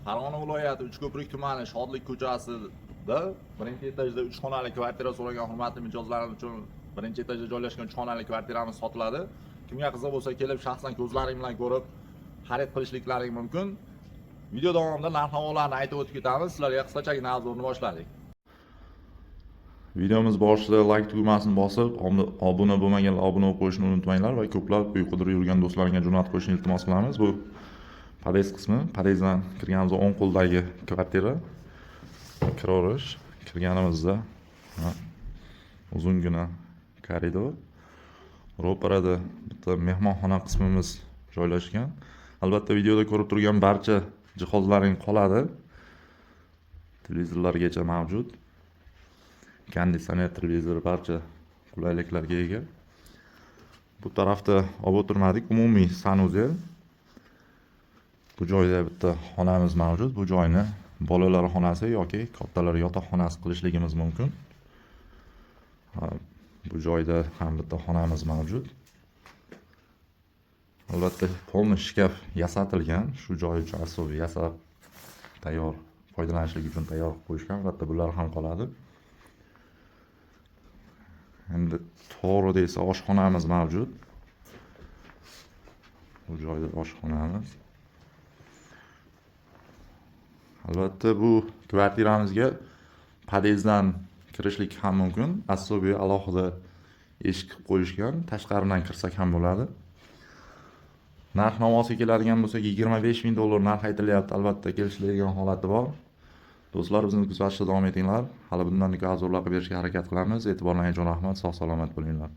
Farg'ona viloyati Uchko'prik tumani Shodlik ko'chasida birinchi etajda 3 xonali kvartira so'ragan hurmatli mijozlarimiz uchun birinchi etajda joylashgan 3 xonali kvartiramiz sotiladi. Kimga qiziq bo'lsa, kelib shaxsan ko'zlaring bilan ko'rib xarid qilishliklaring mumkin. Video davomida narx-navolarni aytib o'tib ketamiz. Sizlarga qisqachagina обзор ni boshladik. Videomiz boshida like tugmasini bosib, obuna bo'lmaganlar obuna bo'lib qo'yishni unutmanglar va ko'plab uy qidirib yurgan do'stlaringga jo'natib qo'yishni iltimos qilamiz. Bu podъезд qismi, podъездdan kirganimizda o'ng qo'ldagi kvartira. Kiraverish, kirganimizda ha, uzungina koridor. Ro'parada bitta mehmonxona qismimiz joylashgan. Albatta, videoda ko'rib turgan barcha jihozlaring qoladi. Televizorlargacha mavjud. Konditsioner, televizor, barcha qulayliklarga ega. Bu tarafda olib o'tirmadik, umumiy санузел. Bu joyda bitta xonamiz mavjud. Bu joyni bolalar xonasi yoki kattalar yotoqxonasi qilishligimiz mumkin. Ha, bu joyda ham bitta xonamiz mavjud. Albatta, полный shkaf yasatilgan. Shu joy uchun особый yasab, tayyor foydalanishlik uchun tayyor qilib qo'yishgan. Albatta, bular ham qoladi. Endi to'g'rida esa oshxonamiz mavjud. Bu joyda oshxonamiz. Albatta, bu kvartiramizga подъезд dan kirishlik ham mumkin. Особый alohida eshik qilib qo'yishgan. Tashqaridan kirsak ham bo'ladi. Narx navosiga keladigan bo'lsak, 25 ming dollar narx aytilyapti. Albatta, kelishiladigan holati bor. Do'stlar, bizni kuzatishda davom etinglar. Hali bundan ko'p обзор lar qilib berishga harakat qilamiz. E'tiborlaringiz uchun rahmat. Sog' salomat bo'linglar.